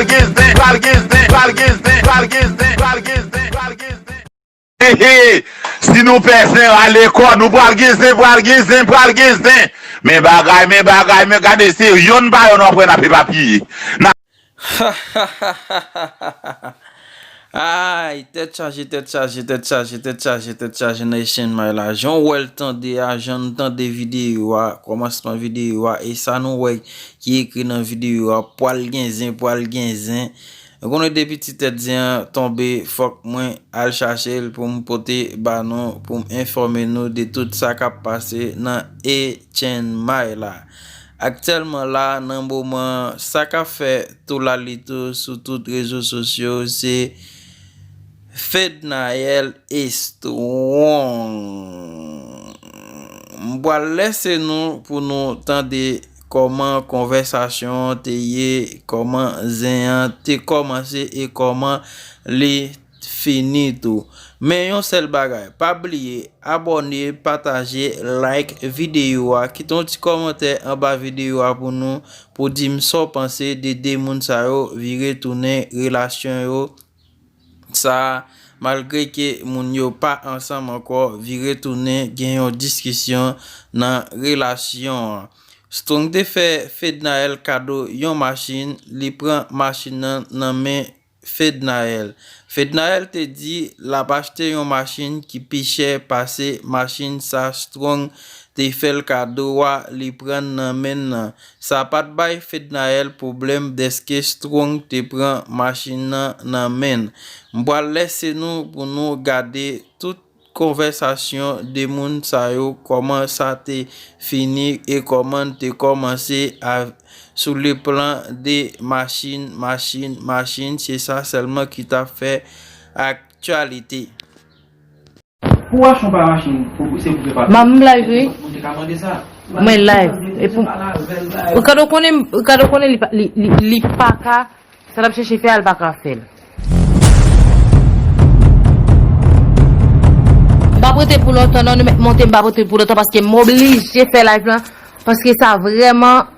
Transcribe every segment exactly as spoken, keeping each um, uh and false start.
pral gen zen, pral gen zen, pral gen zen, pral gen zen, pral gen zen, pral gen zen. He, he. Si nou pè zen, rale kò nou, pral gen zen, pral gen zen, pral gen zen. Men bagay, men bagay, men gade, se yonn pa yonn w ap wè n ap epapiye. N ap Ay, tèt chaje, tèt chaje, tèt chaje, tèt chaje, tèt chaje nan echanj may la. Jan w wè l tande a, jan n tande videyo a, kòmansman videyo a, e sa nou wè ki ekri nan videyo a, pwal gen zen, pwal gen zen. Nou konnen depi ti tèt zen an tonbe, fòk mwen al chache l pou m pote ba nou, pou m enfòme nou de tout sa k ap pase nan echanj may la. Aktyèlman la, nan moman, sa k ap fè toulalito sou tout rezo sosyo, se Fednaelle Strong. M pral lèse nou pou nou tande kòman konvèsasyon an te ye, kòman zen an te kòmanse e kòman li fini tou. Men yon sèl bagay, pa bliye abòne, pataje, like videyo a, kite yon ti kòmantè anba videyo a pou nou, pou di m sa w panse de de moun sa yo vire tounen relasyon yo sa, malgre ke moun yo pa ansanm ankò, vire tounen gen yon diskisyon nan relasyon an. Strong te fè Fednaelle kado yon machin, li pran machin nan nan men Fednaelle. Fednaelle te di l ap achte yon machin ki pi chè pase machin sa Strong te fè l kado a li pran nan men l nan. Sa pa t bay Fednaelle pwoblèm dèske Strong te pran machin nan nan men l. M pral lèse nou pou nou gade tout konvèsasyon de moun sa yo, kòman sa te fini e kòman n te kòmanse a, sou le plan de machin, machin, machin, se sa sèlman ki t ap fè aktyalite. Pou w achte yon pa machin, pou, se pou fè pa. Manman m live, wi. Ou te ka mande sa. Mwen live. E pou, Ricardo konnen, Ricardo konnen li pa, li, li, li pa ka, sa l ap chèche fè a, l pa ka fè l. M p ap rete pou lontan, non, nou mèt monte, m p ap rete pou lontan, paske m oblije fè live lan, paske sa vrèman,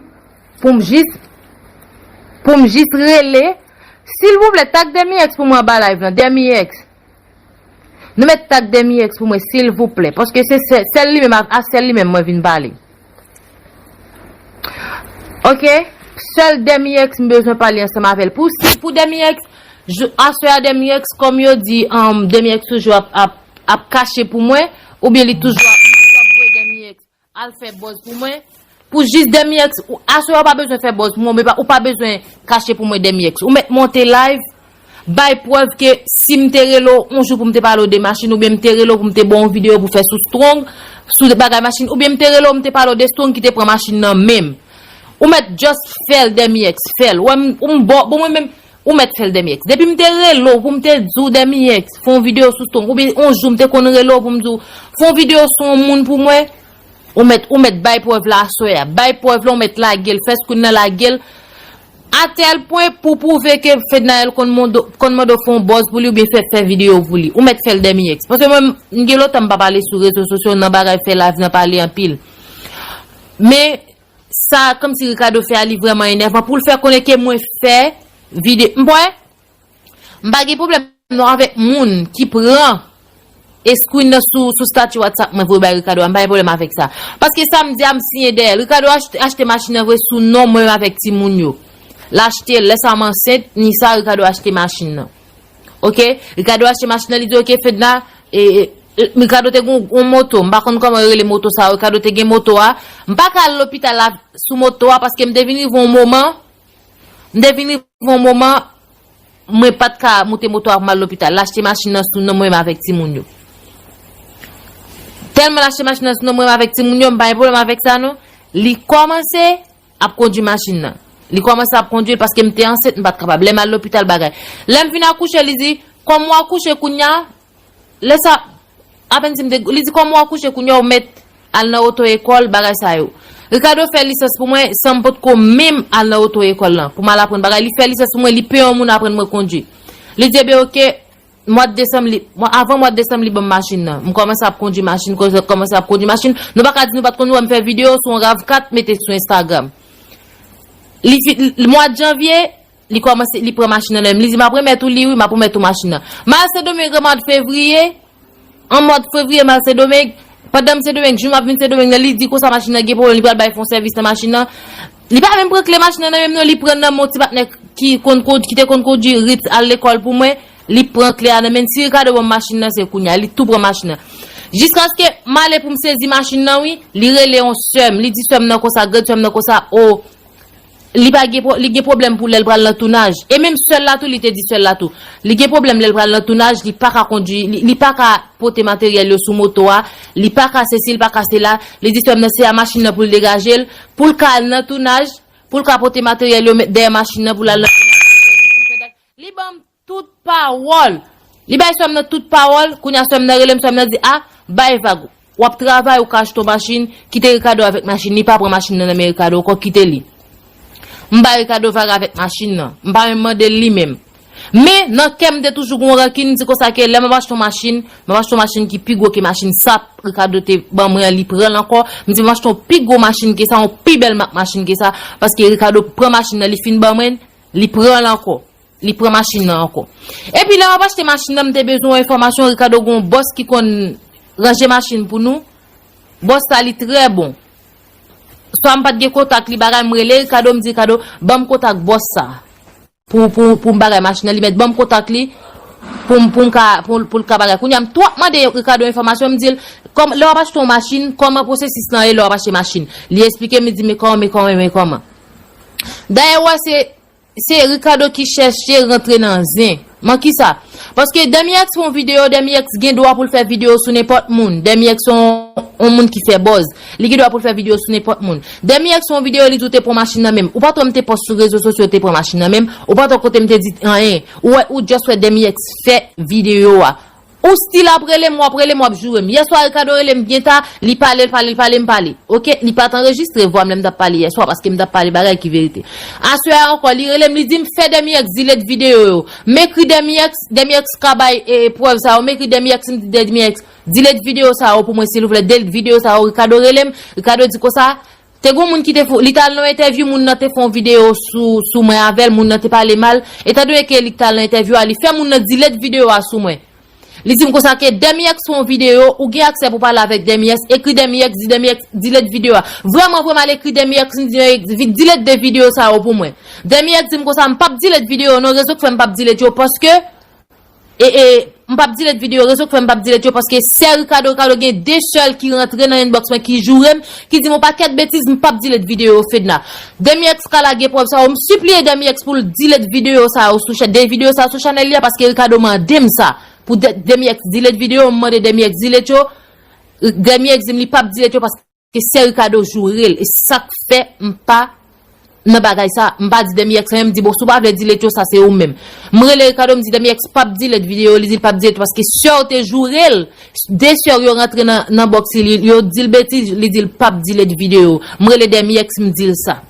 pou m jis, pou m jis rele, silvouplè, tag Demi X pou mwen anba live lan, Demi X. Nou mèt tag Demi X pou mwen, silvouplè, paske se sè-, sèl li menm, a, a sèl li menm mwen vin pale. Oke? Sèl Demi X m bezwen pale ansanm avè l. Pou si, pou Demi X, jou, aswè a Demi X, kòm yo di, um, Demi X toujou ap, ap, ap kache pou mwen, oubyen li toujou ap, li toujou ap voye Demi X al fè buzz pou mwen. Pou jis Demi X, ou, aswè a ou pa bezwen fè buzz pou mwen, ou pa, ou pa bezwen kache pou mwen Demi X. Ou mèt monte live, bay prèv ke si m te rele w yon jou pou m te pale w de machin, oubyen m te rele w pou m te ba w yon videyo pou fè sou Strong, sou bagay machin, oubyen m te rele w, m te pale w de Strong ki te pran machin nan menm. Ou mèt just fè l, Demi X, fè l. Ou wè m, ou m bò, bon, mwen menm, ou mèt fè l, Demi X. Depi m te rele w, pou m te di w, Demi X, fè yon videyo sou Strong, oubyen yon jou m te konn rele w pou m di w, fè yon videyo sou yon moun pou mwen, ou mèt, ou mèt bay prèv la aswè a. Bay prèv la, ou mèt lage l, fè screen nan lage l, atèl pwen pou pwouve ke Fednaelle konn mande, konn mande w fè yon buzz pou li oubyen fè, fè videyo pou li. Ou mèt fè l, Demi X. Paske mwen, m gen lontan m pa pale sou rezo sosyo nan bagay fè live nan pale anpil. Men, sa kòmsi Ricardo fè a, li vrèman enèvan pou l fè konnen ke mwen fè videyo. M kwè, m pa gen pwoblèm non avèk moun ki pran screen nan sou, sou stati WhatsApp mwen voye bay Ricardo a, m pa gen pwoblèm avèk sa. Paske sa m di a, m siyen dèyè l. Ricardo achte, achte machin nan vre sou non mwen menm avèk timoun yo. L achte l, lè sa m ansent, ni sa Ricardo achte machin nan. Oke? Ricardo achte machin nan, li di, oke, Fedna, e, e, e, Ricardo te gon, gon moto, m pa konn kòman yo rele moto sa, Ricardo te gen moto a. M pa ka al lopital la sou moto a paske m te vin rive yon moman, m te vin rive yon moman, mwen pa t ka moute moto a pou m al lopital. L achte machin nan sou non mwen menm avèk timoun yo. Tèlman l achte machin nan sou non mwen menm avèk timoun yo, m pa gen pwoblèm avèk sa non. Li kòmanse ap kondui machin nan. Li kòmanse ap kondui l paske m te ansent, m pa t kapab. Lè m al lopital bagay. Lè m fin akouche, li di, kòm w akouche kounye a, lè sa, apèn si m te, li di, kòm w akouche kounye a, ou mèt al nan oto ekòl, bagay sa yo. Ricardo fè lisans pou mwen san m potko menm al nan oto ekòl lan pou m al aprann bagay. Li fè lisans pou mwen, li peye yon moun aprann mwen kondui. Li di, ebyen, oke, mwa desanm, li, mwa, avan mwa desanm, li ban m machin nan. M kòmanse ap kondui machin, kòmanse ap kondui machin. Nou pa ka di nou pa t konn wè m fè videyo sou yon rav kat, mete sou Instagram. Li fi-, l-, mwa janvye, li kòmanse, li pran machin nan men m. Li di, m ap remèt ou li, wi, m ap remèt ou machin nan. M al Sendomeng an mwa fevriye, an mwa fevriye, m al Sendomeng. Pandan m Sendomeng, jou m ap vin Sendomeng nan, li di konsa machin nan gen pwoblèm, li pral bay fè yon sèvis nan machin nan. Li pa menm pran kle machin nan nan men m non, li pran nan men yon ti patnè ki konn kondui, ki te konn kondui Ritz al lekòl pou mwen. Li pran kle a nan men l. Si Ricardo ban m machin nan, se kounye a. Li tou pran machin nan. Jiskaske m ale pou m sezi machin nan, wi, li rele yon sè m. Li di sè m nan konsa, grann sè m nan konsa, o, li pa gen pwo-, li gen pwoblèm pou lè l pral nan tounaj. E menm sè l la tou, li te di sè l la tou. Li gen pwoblèm lè l pral nan tounaj, li pa ka kondui, li, li pa ka pote materyèl yo sou moto a, li pa ka sesi, li pa ka sela. Li di sè m nan se a machin nan pou l degaje l, pou l ka al nan tounaj, pou l ka pote materyèl yo met dèyè machin nan pou l al nan tounaj. Li ban m tout pawòl. Li bay sè m nan tout pawòl. Kounye a sè m nan rele m, sè m nan di, a, bay vag. W ap travay, ou ka achte yon machin, kite Ricardo avèk machin. Li pa pran machin nan nan men Ricardo ankò, kite li. M bay Ricardo vag avèk machin nan. M pa menm mande l li menm. Men, nan kè m te toujou gen yon rankin, m di konsa ke lè m ap achte yon machin, m ap achte yon machin ki pi gwo ke machin sa Ricardo te ban mwen an, li pran l ankò. M di m achte yon pi gwo machin ke sa, yon pi bèl mak machin ke sa, paske Ricardo pran machin nan, li fin ban mwen, li pran l ankò. Li pran machin nan ankò. Epi lè m ap achte machin nan, m te bezwen yon enfòmasyon, Ricardo gen yon bòs ki konn ranje machin pou nou. Bòs sa li trè bon. Swa m pa t gen kontak li, bagay, m rele Ricardo, m di, Ricardo, ban m kontak bòs sa pou, pou, pou m bagay machin nan, li mèt ban m kontak li pou m, pou m ka, pou, pou l ka bagay. Kounye a m tou ap mande Ricardo enfòmasyon, m di l, kòm, lè w ap achte yon machin, kòman pwosesis lan ye lè w ap achte machin? Li esplike m, li di, men kòman, men kòman, men kòman. Dayè, w wè, se Se Ricardo ki chèche rantre nan zen. Man kisa? Paske Demi X fè yon videyo, Demi X gen dwa pou l fè videyo sou nenpòt moun. Demi X se yon, yon moun ki fè buzz. Li gen dwa pou l fè videyo sou nenpòt moun. Demi X fè yon videyo, li di w te pran machin nan men m. Ou pa t wè m te pòs sou rezo sosyo, te pran machin nan men m. Ou pa t wè kote m te di anyen. Ou wè, ou just wè Demi X fè videyo a. Ou still ap rele m, w ap rele m, w ap joure m. Yèswa, Ricardo rele m byen ta, li pale, l pale, l pale, m pale. Oke, li pa t anrejistre vwa m lè m t ap pale yèswa, paske m t ap pale bagay ki verite. Aswè a ankò, li rele m, li di m fè Demi X delete videyo yo. M ekri Demi X, Demi X ka bay, e, prèv sa yo. M ekri Demi X, m di Demi X, delete videyo sa yo pou mwen, silvouplè, delete videyo sa yo. Ricardo rele m, Ricardo di konsa, te gon moun ki te fè, li t al nan entèvyou, moun nan te fè yon videyo sou, sou mwen avè l, moun nan te pale mal. Etandone ke li t al nan entèvyou a, li fè moun nan delete videyo a sou mwen. Li di m konsa ke Demi X fè yon videyo, ou gen aksè pou pale avèk Demi X, ekri Demi X, di Demi X delete videyo a. Vrèman, vrèman, al ekri Demi X, m di Demi X, vi-, delete de videyo sa yo pou mwen. Demi X di m konsa, m p ap delete videyo yo non, rezon k fè m p ap delete yo, paske, e, e, m p ap delete videyo, rezon k fè m p ap delete yo, paske sè Ricardo, Ricardo gen de sè l ki rantre nan inbox mwen, ki joure m, ki di m yon pakèt betiz, m p ap delete videyo yo, Fedna. Demi X ka lage prèv sa yo, m sipliye Demi X pou l delete videyo sa yo sou chè-, de videyo sa yo sou chanèl li a, paske Ricardo mande m sa. Pou de-, Demi X delete videyo, m mande Demi X delete yo. Demi X di m li p ap delete yo paske sè Ricardo joure l. E sa k fè m pa nan bagay sa. M pa di Demi X anyen, m di, bon, si w pa vle delete yo, sa se ou menm. M rele Ricardo, m di Demi X p ap delete videyo, li di l p ap delete paske sè w te joure l. De sè w yo rantre nan, nan bòks li, yo di l betiz, li di l p ap delete videyo. M rele Demi X, m di l sa.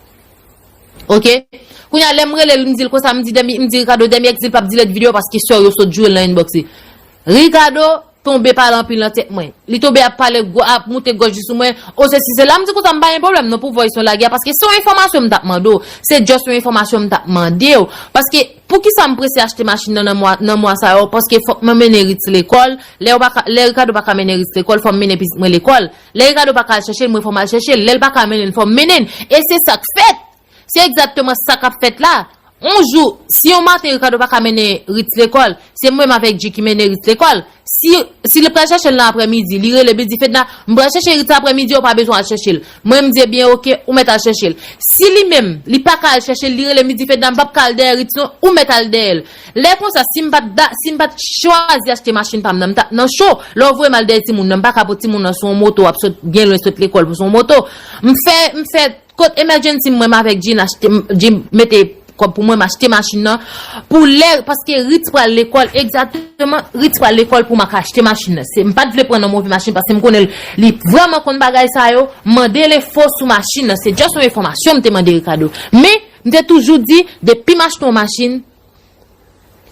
Ok? Kounye a, lè m rele l, m di l konsa, m di Demi, m di Ricardo, Demi X di l p ap delete videyo paske sè w yo sot joure l nan inbox li. Ricardo tonbe pale anpil nan tèt mwen. Li tonbe ap pale, gwo- ap moute gòj li sou mwen. O, se si se la, m di konsa, m pa gen pwoblèm non pou voice yon lage a, paske se yon enfòmasyon m t ap mande w. Se just yon enfòmasyon m t ap mande w. Paske, poukisa m prese achte machin nan nan mwa, nan mwa sa yo? Paske fòk mwen mennen Ritz lekòl. Lè, yo pa ka, lè Ricardo pa ka mennen Ritz lekòl, fò m mennen pitit mwen lekòl. Lè Ricardo pa ka al chèche l, mwen fò m al chèche l. Lè l pa ka mennen l, fò m mennen l. E se sa k fèt. Se egzakteman sa k ap fèt la. On jou, si yon maten Ricardo pa ka mennen Ritz lekòl, se mwen menm avèk G ki mennen Ritz lekòl. Si, si li pral chèche l nan aprèmidi, li rele m, li di, Fedna, m pral chèche Ritz aprèmidi, ou pa bezwen al chèche l. Mwen, m di, ebyen, oke, ou mèt al chèche l. Si li menm, li pa ka al chèche l, li rele m, li di, Fedna, m p ap ka al dèyè Ritz non, ou mèt al dèyè l. Lè konsa, si m pa t da, si m pa t chwazi achte machin pa m nan, m t ap nan cho. Lè w voye m al dèyè timoun nan, m pa ka pote timoun nan sou yon moto, w ap sot byen lwen, sot lekòl pou sou yon moto. M fè, m fè kot emergency m, mwen, m avèk Jean achte, Jean mete kòb pou mwen, m achte machin nan. Pou lè, paske Ritz pral lekòl, egzakteman, Ritz pral lekòl pou m ka achte machin nan. Se, m pa t vle pran nan move machin, paske m konnen l, li vrèman konn bagay sa yo, m mande l enfo sou machin nan. Se just yon enfòmasyon m te mande Ricardo. Men, m te toujou di, depi m achte yon machin,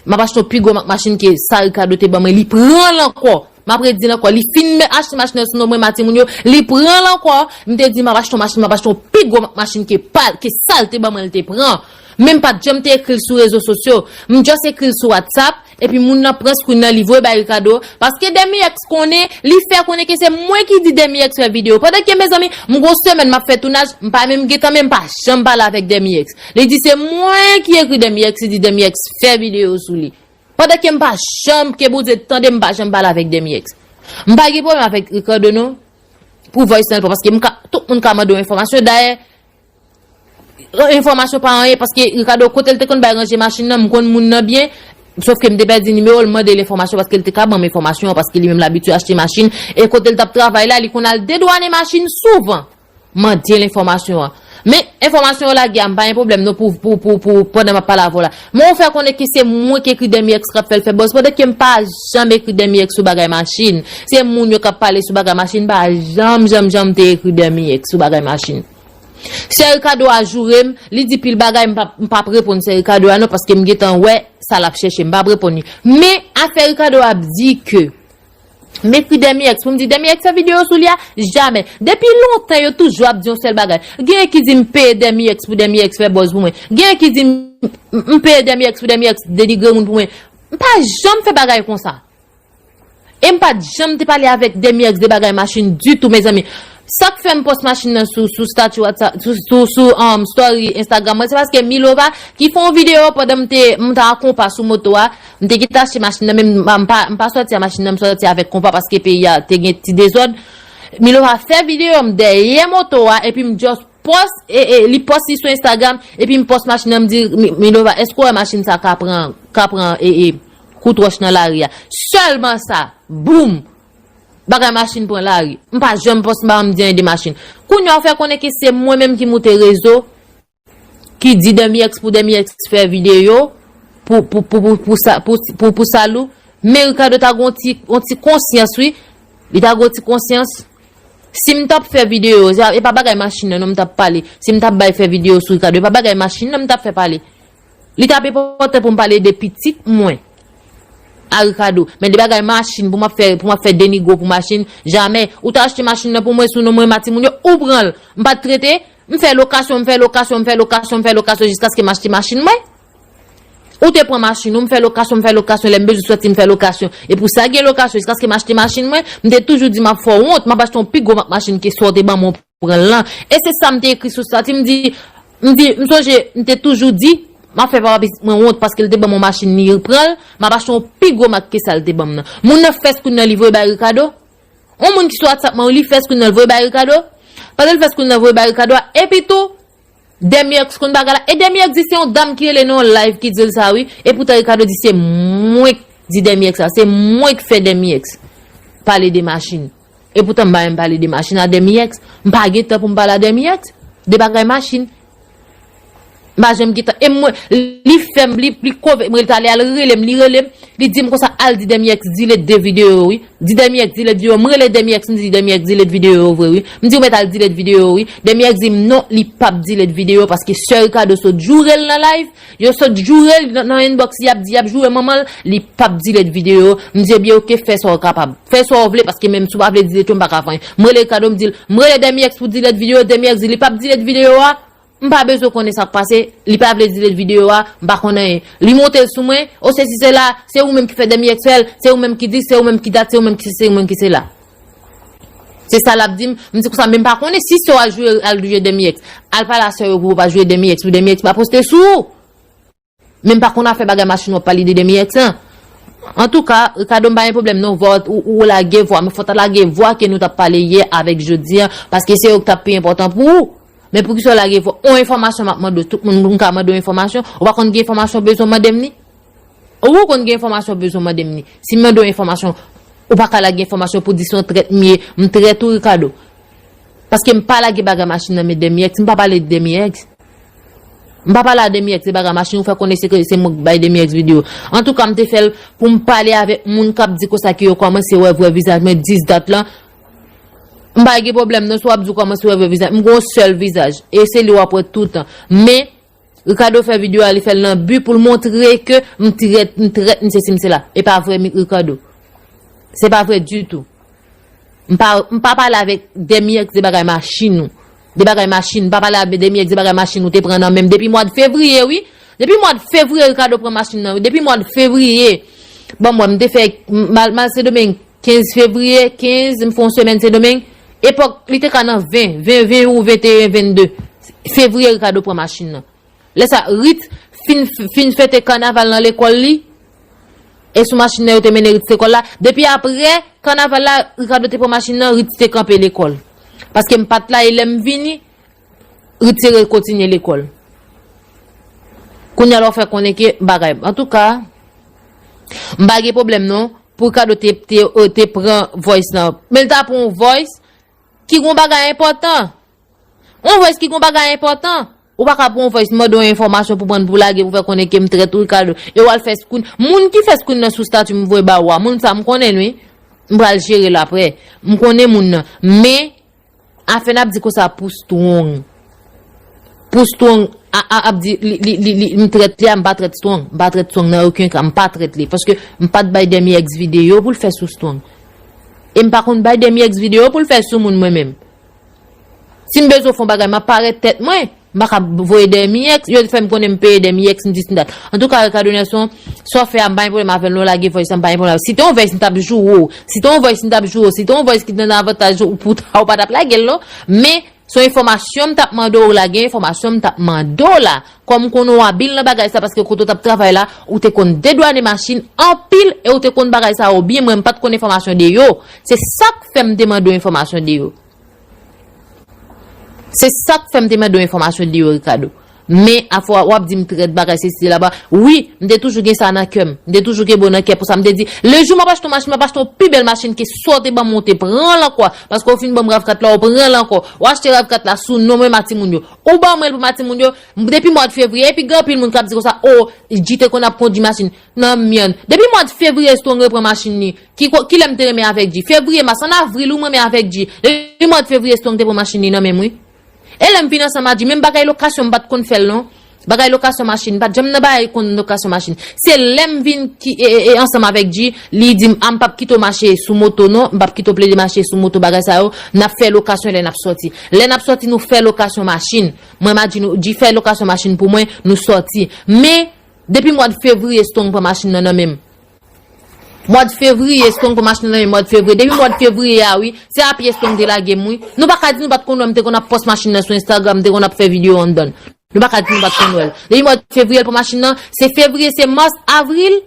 m ap achte yon pi gwo mak machin ke sa Ricardo te ban mwen. Li pran l ankò. M ap redi l ankò. Li fin achte machin nan sou non mwen, ma timoun yo. Li pran l ankò. M te di, m ap achte yon machin, m ap achte yon pi gwo mak machin ke pa, ke sa l te ban mwen, l te pran. Men m pa t janm te ekri l sou rezo sosyo. M just ekri l sou WhatsApp. Epi moun nan pran screen nan, li voye bay Ricardo. Paske Demi X konnen, li fè konnen ke se mwen ki di Demi X fè videyo. Pandan ke, mezanmi, m gon semèn m ap fè tounaj, m pa menm gentan, men m pa janm pale avèk Demi X. Li di se mwen ki ekri Demi X, li di Demi X fè videyo sou li. Pandan ke m pa janm, ke Bondye tande, m pa janm pale avèk Demi X. M pa gen pwoblèm avèk Ricardo non, pou voice nan, paske m ka, tout moun ka mande yon enfòmasyon. Dayè, enfòmasyon pa anyen, paske Ricardo, kote l te konn bay ranje machin nan, m konn moun nan byen, sòf ke m te pèdi nimewo l, mande l enfòmasyon, paske l te ka ban m enfòmasyon an, paske li menm l abitye achte machin, e kote l t ap travay la, li konn al dedwanen machin souvan. Mande l enfòmasyon an. Men, enfòmasyon yo lage a, m pa gen pwoblèm non pou, pou, pou, pou, pandan m ap pale avè w la. Men ou fè konnen ke se mwen ki ekri Demi X k ap fè l fè buzz, pandan ke m pa janm ekri Demi X sou bagay machin. Se moun yo k ap pale sou bagay machin, m pa janm, janm, janm te ekri Demi X sou bagay machin. Sè Ricardo a joure m, li di pil bagay, m p ap, m p ap reponn sè Ricardo a non, paske m gentan wè sa l ap chèche, m p ap reponn li. Men, afè Ricardo ap di ke m ekri Demi X pou m di Demi X fè videyo sou li a, jamè. Depi lontan, yo toujou ap di yon sèl bagay. Genyen ki di m peye Demi X pou Demi X fè buzz pou mwen. Genyen ki di m, m, m peye Demi X pou Demi X denigre moun pou mwen. M pa janm fè bagay konsa. E m pa t janm te pale avèk Demi X de bagay machin ditou, mezanmi. Sa k fè m pòs machin nan sou, sou stati WhatsApp, sou, sou, sou um, story Instagram mwen, se paske Milova ki fè yon videyo pandan m te, m t a konpa sou moto a, m te kite achte machin nan, men m, m pa, m pa sòti a machin nan, m sòti avèk konpa paske peyi a te gen ti dezòd. Milova fè videyo m dèyè moto a, epi m just pòs, e, e, li pòs li sou Instagram, epi m pòs machin nan, m di, "Mi-, Milova, èske w wè machin sa ka pran, ka pran, e, e, kout wòch nan lari a?" Sèlman sa, boum! Bagay machin pran lari. M pa janm pòs, m pa janm di anyen de machin. Kounye a, ou fè konnen ke se mwen menm ki moute rezo, ki di Demi X pou Demi X fè videyo pou, pou, pou, pou, pou sa, pou, pou, pou Salou. Men Ricardo ta gon ti, gon ti konsyans, wi. Li ta gon ti konsyans. Si m t ap fè videyo, se, e pa bagay machin nan non m t ap pale. Si m t ap bay fè videyo sou Ricardo, e pa bagay machin nan m t ap fè pale. Li t ap enpòtan pou m pale de pitit mwen a Ricardo. Men de bagay machin pou m ap fè, pou m ap fè denigre pou machin, jamè. Ou ta achte machin nan pou mwen sou non mwen, ma timoun yo, ou pran l. M pa t trete, m fè lokasyon, m fè lokasyon, m fè lokasyon, m fè lokasyon jiskaske m achte machin mwen. Ou te pran machin ou, m fè lokasyon, m fè lokasyon, lè m bezwen sòti, m fè lokasyon. E pou sa gen lokasyon, jiskaske m achte machin mwen, m te toujou di m ap fè w wont, m ap achte yon pi gwo mak machin ke sa w te ban mwen pran l lan. E se sa m te ekri sou stati, m di, m di, m sonje, m te toujou di, m ap fè papa pitit mwen wont paske l te ban m yon machin, li pran l, m ap achte yon pi gwo mak ke sa l te ban m nan. Moun nan fè screen nan, li voye bay Ricardo. Yon moun ki sou WhatsApp mwen, li fè screen nan, li voye bay Ricardo. Pandan l fè screen nan, voye bay Ricardo a, epi tou, Demi X konn bagay la. E Demi X di se yon dam ki rele nan yon live ki di l sa, wi. E poutan Ricardo di se mwen k di Demi X sa. Se mwen k fè Demi X pale de machin. E poutan m pa menm pale de machin a Demi X. M pa gen tan pou m pale a Demi X. De bagay machin. M pa janm gen tan. E mwen, li fè m, li, li kove, mwen, li t ale al rele m, li rele m, li di m konsa, "Al di Demi X delete de videyo yo, wi. Di Demi X delete videyo." M rele Demi X, m di, "Demi X delete videyo yo vre, wi." M di, "Ou mèt al delete videyo yo, wi." Demi X di m, "Non, li p ap delete videyo yo, paske sè Ricardo sot joure l nan live, yo sot joure l nan, nan inbox, y ap di, y ap joure manman l, li p ap delete videyo yo." M di, "Ebyen, oke, fè sa w kapab. Fè sa w vle, paske menm si w pa vle delete yo, m pa ka fè anyen." M rele Ricardo, m di l, m rele Demi X pou delete videyo, Demi X di, "Li p ap delete videyo a." M pa bezwen konnen sa k pase, li pa vle delete videyo a, m pa konn anyen. Li monte l sou mwen, o sesi sela, se ou menm ki fè Demi X fè l, se ou menm ki di, se ou menm ki dat, se ou menm ki sesi, se ou menm ki sela. Se sa l ap di m, m di konsa, men m pa konnen si sè w al joure, al joure Demi X. Al pale a sè yo pou yo pa joure Demi X, pou Demi X pa poste sou ou. Men m pa konn afè bagay machin w ap pale de Demi X lan. Antouka, Ricardo, m pa gen pwoblèm non, vwa ou, ou, ou lage vwa, men fò w ta lage vwa ke nou t ap pale yè avèk jodi a, paske se yo ki t ap pi enpòtan pou ou. Men poukisa w lage vwa? On enfòmasyon m ap mande w, tout moun m ka mande w enfòmasyon, ou pa konn gen enfòmasyon w bezwen mande m ni? Ou konn gen enfòmasyon w bezwen mande m ni? Si m mande w enfòmasyon, ou pa ka lage enfòmasyon pou di se yon trèt m ye, m trèt ou, Ricardo. Paske m pa lage bagay machin nan men Demi X, m pa pale de Demi X. M pa pale a Demi X de bagay machin, ou fè konnen se ke se mwen k bay Demi X videyo. Antouka, m te fè l pou m pale avèk moun k ap di konsa ke yo kòmanse wè vrè vizaj mwen dis dat lan. M pa gen pwoblèm non, si w ap di w kòmanse wè vrè vizaj. M gen yon sèl vizaj, e se li w ap wè toutan. Men, Ricardo fè videyo a, li fè l nan bi pou l montre ke m trèt, m trèt, m sesi, m sela. E pa vre, Ricardo. Se pa vre ditou. M pa, m pa pale avèk Demi X de bagay machin ou. De bagay machin. M pa pale avèk Demi X de bagay machin ou te pran nan men m depi mwa de fevriye, wi. Depi mwa de fevriye, Ricardo pran machin nan, wi. Depi mwa de fevriye. Bon, mwen, m te fè, m al, m al Sendomeng kenz fevriye, kenz, m fè yon semèn Sendomeng. Epòk, li te ka nan ven, ven, ven ou venteyen, vennde fevriye, Ricardo pran machin nan. Lè sa, Rit fin, fin fete kanaval nan lekòl li. E sou machin nan yo te mennen Rit lekòl la. Depi apre kanaval la, Ricardo te pran machin nan, Rit te kanpe lekòl. Paske m pa t la, e lè m vini, Rit te rekontinye lekòl. Kounye a la, w fè konnen ke bagay. Antouka, m pa gen pwoblèm non, pou Ricardo te, te, te pran voice lan. Men l ta pran yon voice ki gon bagay enpòtan. On voice ki gon bagay enpòtan. Ou pa ka pran on voice mande yon enfòmasyon pou pran pou lage pou fè konnen ke m trèt ou Ricardo. E w al fè screen. Moun ki fè screen nan sou stati m voye ba ou a, moun sa m konnen l wi. M pral jere l aprè. M konnen moun nan. Men, afè n ap di konsa pou Strong. Pou Strong, a, a, ap di, li, li, li, li, m trèt li a, m pa trèt Strong. M pa trèt Strong nan okenn ka, m pa trèt li. Paske m pa t bay Demi X videyo pou l fè sou Strong. E m pa konn bay Demi X videyo pou l fè sou moun mwen menm. Si m bezwen fè yon bagay, m ap parèt tèt mwen. M pa ka voye Demi X, yo fè m konnen m peye Demi X, m dis m dat. Antouka, Ricardo Nelson, sa w fè a, m pa gen pwoblèm avè l, non, lage voice la, m pa gen pwoblèm. Si te yon voice, m t ap joure w. Si te yon voice, m t ap joure w. Si te yon voice ki te nan avantaj ou, pou ta, ou pa t ap lage l, non. Men, se yon enfòmasyon m t ap mande w lage, enfòmasyon m t ap mande w la. Kòm m konnen w abil nan bagay sa, paske kote w t ap travay la, ou te konn dedwanen machin anpil, e ou te konn bagay sa yo byen, mwen m pa t konn enfòmasyon de yo. Se sa k fè m te mande w enfòmasyon de yo. Se sa k fè m te mande w enfòmasyon de yo, Ricardo. Men, afwa w ap di m trèt bagay sesi la ba. Wi, m te toujou gen sa nan kè m. M te toujou gen bon nan kè pou sa. M te di, le jou m ap achte yon machin, m ap achte yon pi bèl machin ke sa w te ban mwen, w te pran l ankò. Paske w fin ban m rav kat la, w pran l ankò. W achte rav kat la sou non mwen, ma timoun yo. Ou ban mwen l pou ma timoun yo. M, depi mwa de fevriye, epi gen anpil moun k ap di konsa, o, G te konn ap kondui machin. Nan myann. Depi mwa de fevriye, Strong repran machin li. Ki ko-, kilè m te renmen avèk G? Fevriye, mas, ann avril, ou m renmen avèk G. Depi mwa de fevriye, Strong te pran machin li nan men m, wi. E lè m vin ansanm a G, menm bagay lokasyon, m pa t konn fè l, non. Bagay lokasyon machin, m pa t janm nan bagay konn lokasyon machin. Se lè m vin ki, e, e, e, ansanm avèk G, li di m, a, m p ap kite w mache sou moto, non. M p ap kite w plede mache sou moto, bagay sa yo. N ap fè lokasyon lè n ap sòti. Lè n ap sòti, nou fè lokasyon machin. Mwen, m a G, nou, G fè lokasyon machin pou mwen, nou sòti. Men, depi mwa de fevriye, Strong pran machin nan nan men m. Mwa de fevriye, Strong pran machin nan nan men m, mwa de fevriye. Depi mwa de fevriye a, wi, se a pye Strong te lage m, wi. Nou pa ka di nou pa t konn wè m te konn ap pòs machin nan sou Instagram, m te konn ap fè videyo anndan l. Nou pa ka di nou pa t konn wè l. Depi mwa de fevriye, l pran machin nan, se fevriye, se mas, avril,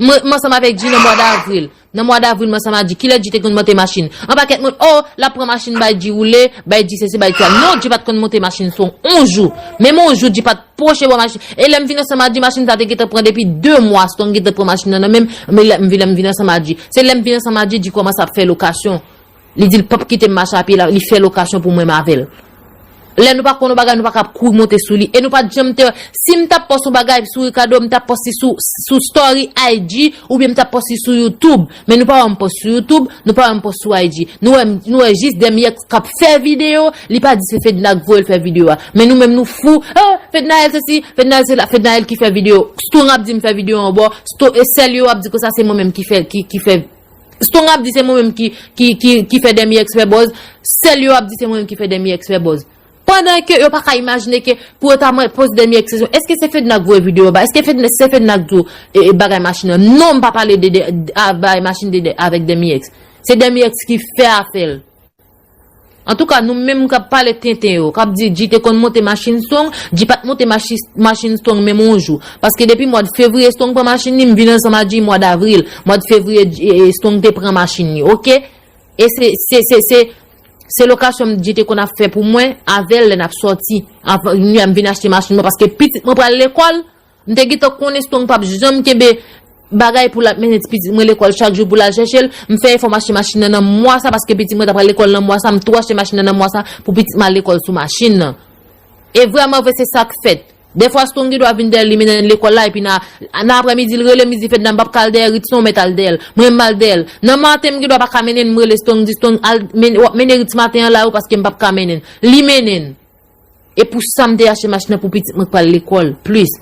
mwen, m ansanm avèk G nan mwa davril. Nan mwa davril, m ansanm a G. Kilè G te konn monte machin? Yon pakèt moun, o, l ap pran machin bay G woule, bay G sesi, bay G sa. Non, G pa t konn monte machin sou on jou. Menm on jou, G pa t pwoche bò machin. E lè m vin ansanm a G, machin sa te gentan pran depi de mwa, Strong gentan pran machin nan nan men m, men lè m vin, lè m vin ansanm a G. Se lè m vin ansanm a G, G kòmanse ap fè lokasyon. Li di l p ap kite m mache a pye, li fè lokasyon pou mwen m avè l. Lè nou pa konn yon bagay, nou pa ka kouri monte sou li. E nou pa t janm te, si m t ap pòs yon bagay sou Ricardo, m t ap pòs li sou, sou story I G, oubyen m t ap pòs li sou YouTube. Men nou pa wè m pòs sou YouTube, nou pa wè m pòs sou I G. Nou wè, nou wè jis Demi X k ap fè videyo, li pa di se Fedna k voye l fè videyo a. Men nou menm nou fou, ah, Fednaelle sesi, Fednaelle sela, Fednaelle ki fè videyo. Strong ap di m fè videyo anbò, Sto-, e sèl yo ap di konsa se mwen menm ki fè, ki, ki fè Strong ap di se mwen menm ki, ki, ki, ki fè Demi X fè buzz. Sèl yo ap di se mwen menm ki fè Demi X fè buzz. Pandan ke yo pa ka imajine ke pou yo ta mwen poze Demi X kesyon, èske se Fedna k voye videyo ba? Èske Fedna, se Fedna k di w, e, e, bagay machin nan? Non, m pa pale de, de, a, bagay machin de, de, avèk Demi X. Se Demi X ki fè afè l. Antouka, nou menm k ap pale tenten yo, k ap di G te konn monte machin Strong, G pa t monte machi-, machin Strong menm yon jou. Paske depi mwa fevriye Strong pran machin li, m vin ansanm a G mwa davril. Mwa fevriye, e, e, Strong te pran machin li, oke? E se, se, se, se, se lokasyon G te konn ap fè pou mwen, avè l lè n ap sòti. Anvan, m vin achte machin mwen, paske pitit mwen pral lekòl, m te gentan konnen Strong p ap janm kenbe bagay pou l ap mennen ti pitit mwen lekòl chak jou pou l al chèche l. M fè efò m achte machin nan nan mwa sa, paske pitit mwen t ap al lekòl nan mwa sa, m tou achte machin nan nan mwa sa pou pitit mwen al lekòl sou machin nan. E vrèman vre, se sa k fèt. Dèfwa Strong gen dwa vin dèyè l, li mennen l lekòl la, epi nan, nan aprèmidi, l rele m, li di, "Fedna, m p ap ka al dèyè Ritz non, mèt al dèyè l." Mwen, m al dèyè l. Nan maten, m gen dwa pa ka mennen l, m rele Strong, di, "Strong, al men-, w ap mennen Ritz maten an la wi, paske m p ap ka mennen l." Li mennen l. E pou sa m te achte machin nan pou pitit mwen k pral lekòl, plis.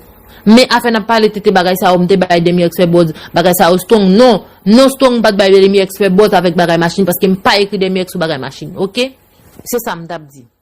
Men afè n ap pale tete bagay sa yo, m te bay Demi X fè buzz, bagay sa yo, Strong, non. Non, Strong, m pa t bay Demi X fè buzz avèk bagay machin, paske m pa ekri Demi X sou bagay machin, oke? Se sa m t ap di.